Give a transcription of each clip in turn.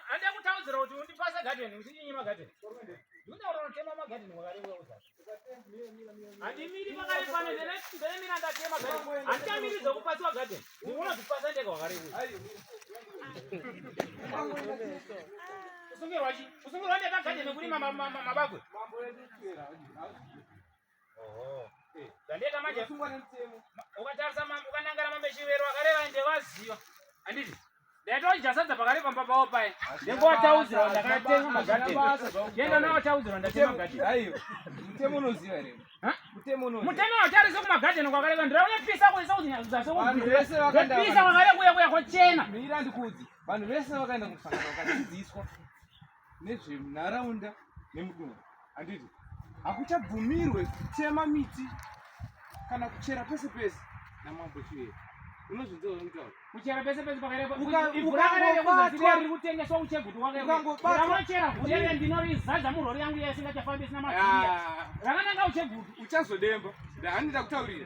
Hande kutaudzira kuti undipase garden uchinyi magarden. Ndinotaura unotema magarden wakareva uzati. Handimiri pakare pano ndemira ndatema garden. Handichamiri dzokupasiwa garden. Ndinonozvipasa ndega wakareva. Kusungirwa chi? Kusungirwa ndega garden kurima mabagwe. Zvandiita manje ukatarisa ukanangara mambe chivero akareva ende vaziva handiti ndaitodya sadza pakare pamba pavo paye ndingovataudzira ndakatenga magadheni ndienda ndavataudzira ndatenga magadheni aiwa mutemo unoziva here mutemo unoziva mutemo hautarisi kumagadheni kwakareva ndiraunepisa kuisa Vanhu vese vakaenda- kuzasepisa kwakare kuya kuya kochena mira ndikuudze vanhu vese vakaenda kumusangano vakadzidziswa nezvenharaunda nemudunhu handiti hakuchabvumirwe kutema miti kana kuchera pese pese namambo chivero unozvinzwa zvandikutaura kuchera pese pese pakareva Ukangobatwa- riri kutengeswa uchegutu Ukangobatwa- wakarevanochera vurere ndinorizadza murori yangu iya isingachafambi isina mavhiri Ah, rakananga uchegutu uchazodemba handida kutaurira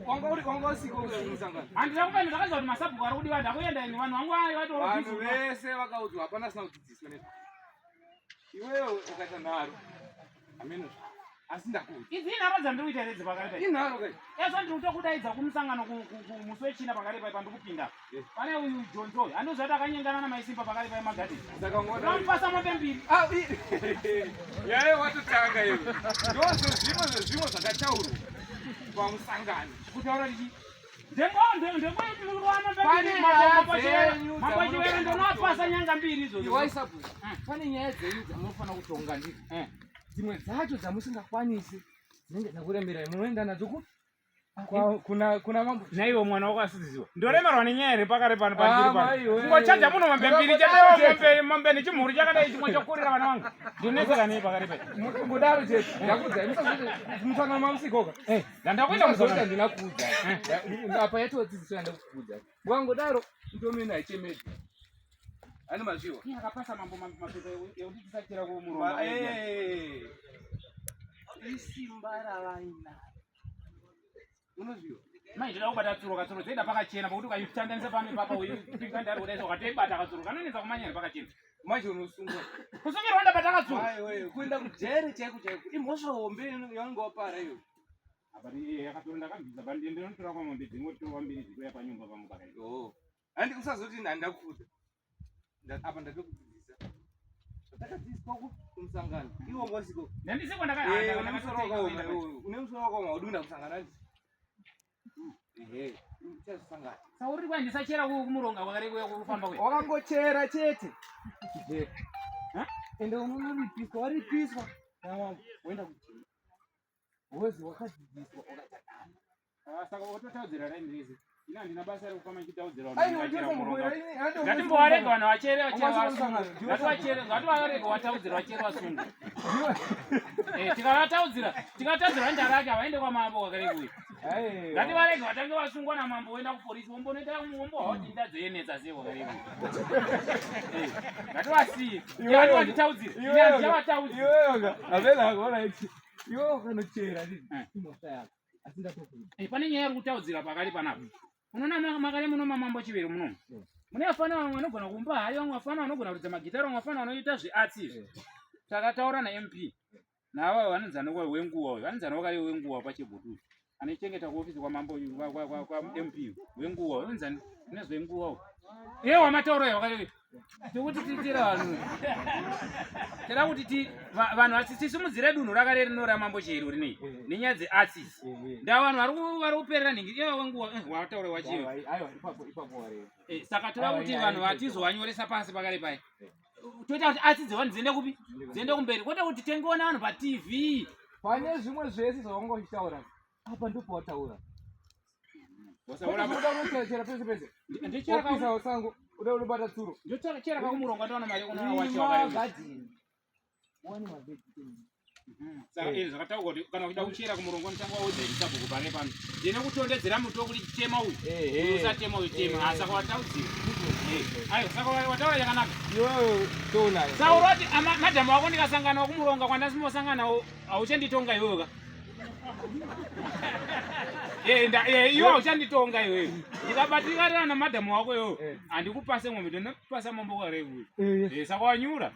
wanga uri wanga usiko kumusangano handina kuenda ndakaziva kuti masabhuku ari kudiwa ndakuenda ini vanhu vangu vanhu vese vakaudzwa hapana asina kudzidziswa nezvo iwewe ukaita nharo hameno asi ndakuudza idzi inharo dzandiri kuita here dzepakare inharo kai eso ndiri kutokudaidza kumusangano musi wechina pakare pai pandikupinda Yes. pane uyu jonzo uyu handiziva kuti akanyengana namaisimba pakare pai magadheni saka ungoda unomupasa mombe mbiri Ah, yaye watotanga iwe ndozvo zvimwe zvezvimwe zvakataurwa pamusangano kutaura tichi Pane nyaya dzenyu mambochivero ndonowapasa nyanga mbiri izvozvo iwaisabu pane nyaya dzenyu dzamunofanira kutonga ndizvo Eh. dzimwe dzacho dzamusingakwanisi dzinenge dzakuremerai munoenda nadzo ku kwa- kuna kuna mambo naiwe mwana wako asiziwa ndoremerwa nenyaya here pakare pano Ah, pandiri pano maiwe. kungochaja muno mombe mbiri Ndakadaro chete chete. mombe mombe nechimhuru chakadai chimwe chokurira vana vangu ndinetseka nei pakare pai kudaro chete ndakuudzai musazoite musangano mamusikoka ndandakuenda musazoita musangano ndina kuudzai apa yatodzidziso yandakukuudzai mukangodaro ndomene haichemedzi ani mazviwa Iye akapasa mambo mapepa ekuti tisachera kumurongo Eh. isimba ravainaro unozviwa manje ndoda kubata tsuro katsuro dzoenda pakachena pakuti ukaitandanisa pano ipapa uipika ndari kudai ukatoibata katsuro kanonetsa kumanya here pakachena manje unosungwa kusungirwa ndabata katsuro aiwe kuenda kujere chaiko chaiko imhosva hombe yaunenge wapara iyo apa yakatoro ndakabvisa pa ndinotora kwa mombe dzingotorwa mbiri dzikuya panyumba pangu pakai handi usazoti handakuudza apa ndatokudzidzisa zvatakadzidziswa kumusangano iwo ngosiko ndandisiko Eh, une musoro wakaoma iwe. Une musoro wakaoma udi kuenda kusangana ndisi ehe uchazosangana sauri kwai ndisachera kumuronga kwakare kuya kufamba kuya wakangochera chete chijere ende unonoripiswa waripiswa namambo woenda kujeri wezi wakadzidziswa wakatadana Ah, saka wototaudzira raini rese ini handina basa rekufamba ndichitaudzira vanhu aiwa ndingachera muronga. ndiyo ngatimbovarega vanhu vachere vachere Wangwasira vasungu musangano, ndiwe ngativachere ngativarege wataudzira vachere vasungu Eh, tikavataudzira tikataudzira ndara yake havaende kwamambo kwakare kuya ngativarege vatange vasungwa namambo voenda kupolisi vombonoita vombohwa kuti ndadzoyenetsa sei kwakare kuya Eh, ngativasiye ngativatitaudzire ndichavataudzira iweyoga avenakona ichi iwe ukanochera Eh. imhosva yako asi ndatokuudza Eh, pane nyaya iri kutaudzira pakati panapa unoona makare muno mamambo chivero munomu mune vafana vamwe vanogona kuumba hari vamwe vafana vanogona kuridza magitari vamwe vafana vanoita zvearts izvi takataura naMP naava vanonzana wenguwa uyu vanonzana wakare wenguwa pachegutu uyu anochengeta kuofisi kwamambo uyu, kwaMP wenguwa vanonzani nezvenguwa uyu iye wamatauro ayo wakare tikuti tiitire vanhu tira kuti vanhu tisimudzire dunhu rakare rino ramambo chero rinei nenyaya dzearts idzi ndaa vanhu vari kuperera nhingi iye wenguwa wataura wachiyo aiwa ipapo ipapo wareva Eh, saka toda kuti vanhu vatizovanyoresa pasi pakare pai toita kuti arts dzevanhu dziende kupi dziende kumberi kwete kuti tengiona vanhu paTV pane zvimwe zvese zvawanga uchitaura apa ndopawataura Usaona- uda unochera pese pese Ndichera wopisa usango uda unobata tsuro ndochera kakumuronga ndoona mari Rima unowachiwa gadheni uwane mavegetables saka izvi zvakataurwa kuti kana uchida kuchera kumurongo unotanga waudza sabhuku pane pano ndine kutondedzera muti wekuti tema uyu uyu usatema uyu tema Ah, saka wataudzira Eh, aiwa saka wataura chakanaka iwewe tounayo saka uroti madhamu wako ndikasangana kumuronga kwandasimbosanganawo hauchanditonga iwewe ka Eh, eh, iwe uchanditonga iwewe. Ndikabatikana namadhamu wako iwewe. Eh. Handikupase mombe, ndinokupasa mombe kwarevu. Eh, saka wanyura.